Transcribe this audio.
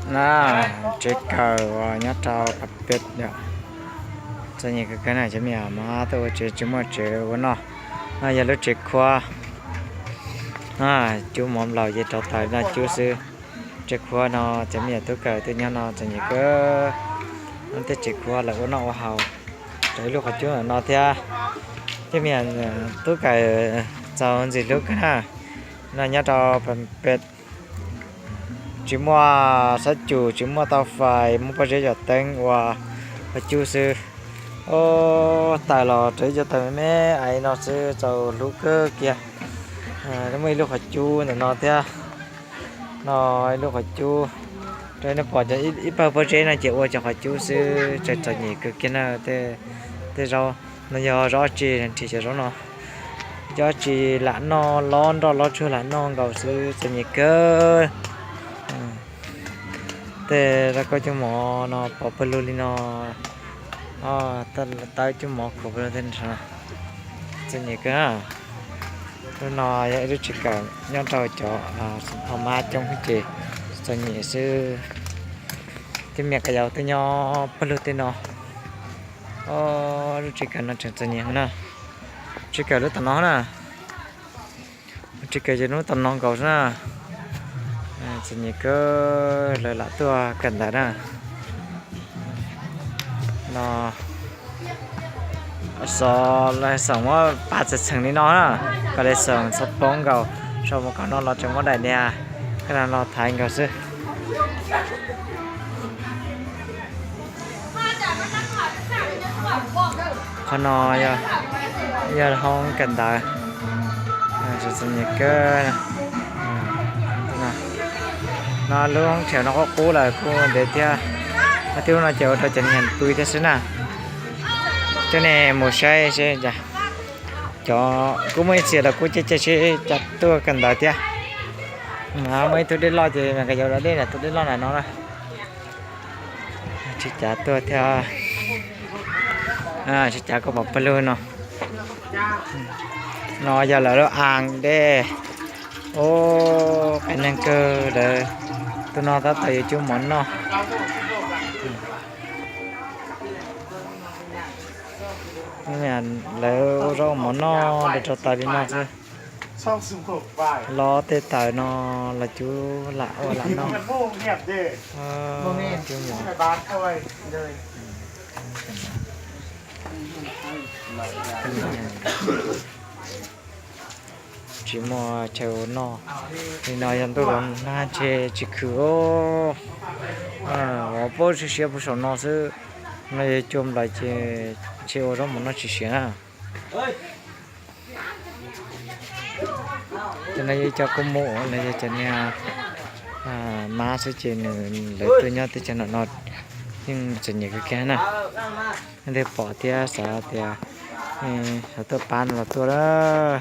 Na, tsev kawm uas nyob rau Pas Pem yom. Txom nyem kawg kawg na cov me nyuam, mas tuaj ua tsev tsis muaj tsev ua noj. No yog lub tsev khuab. Cub mov nplaum ces rau taws no cub xwb. Tsev khuab no cov me nyuam tub kawm tuaj nyob no txom nyem kawg. Tej tsev khuab lawv ua noj ua haus rau ib lub qhov cub ntawm no thiab. Cov me nyuam tub kawm txaus ntxim hlub kawg na. No nyob rau Pas Pem tsis muaj sab cum, tsis muaj tau fais, muaj pob zeb yom teeb ua qhov cub xwb. Taws los rau ib co taws me me aiv no xwb txaus hlub kawg kiag. Muaj ib lub qhov cub ntawm no thiab. No ib lub qhov cub, rau nej pom ib pawg pob zeb no ces ua cov qhov cub xwb, txom nyem kawg kiag na. Tej zaub no yog zaub tsi nrhiav cov zaub no, cov tsi lam noj, lob nroj lob tsuag lam noj nkaus xwb, txom nyem kawg. Tej zaub koj cub mov no pov pawg lug li no, tawb cub mov khuam pawg lug tej no, txom nyem kawg. Lub no yog ib lub tsev kawm nyob rau cov pha mab coob ces txom nyem xwb. Tej me nyuam ka yau twb nyob pawg lug tej no. Lub tsev kawm no tseem txom nyem na. Tsev kawm lub tom no na. Tsev kawm ces lub tom no nkaus xwb na. Txom nyem kawg, lawv lam tuaj kawm ntawv na. No xov lawv xoom muab pas txheem txheem li no na, kom lawv xoom txhob poob nkaus. Sau mus kom no los tseem muab daim niag kab no los thaiv nkaus xwb. Qhov no yog hoob kawm ntawv. Txom nyem kawg. No lub hoob rhav no qub qub lawm kuj ntev thiab. Ob tib lub no ces ua rau cov niag pw thiab xwb na. Coj nej mus saib seb, cov kuj muaj ib txhia los kuj caij caij seb cas tuaj kawm ntawv thiab. Muaj ib tug dej loj ces me ka yau dej na, tus dej loj na no na. Tsis cav tuaj thiab. Tsis cav kuj pov pawg lug no. No yog lawv lub as dej. Ub, qee neeg kawg lawm. Tus no tab tom yuav cub mov noj. Lawv ua zaub ua mov noj rau taws li no xwb. Lob tej taws no los cub lam ua lam noj. Cub mov. Tsis muaj chaw ua noj li no, yog ntuj los nag ntshe tsis khwv. Ua paub siab siab puag saum no xwb. No yog cua nplaim ces ntshe ua zaub mov noj tsis siav na. Cov no yog cov kua muam los yog cov niag mab xwb ces nws, lawv tuaj nyob teb chaws no no yeej txom nyem kawg kiag na. Leej twg pom thiab xav tias xav tuaj pab no los tuaj lawm.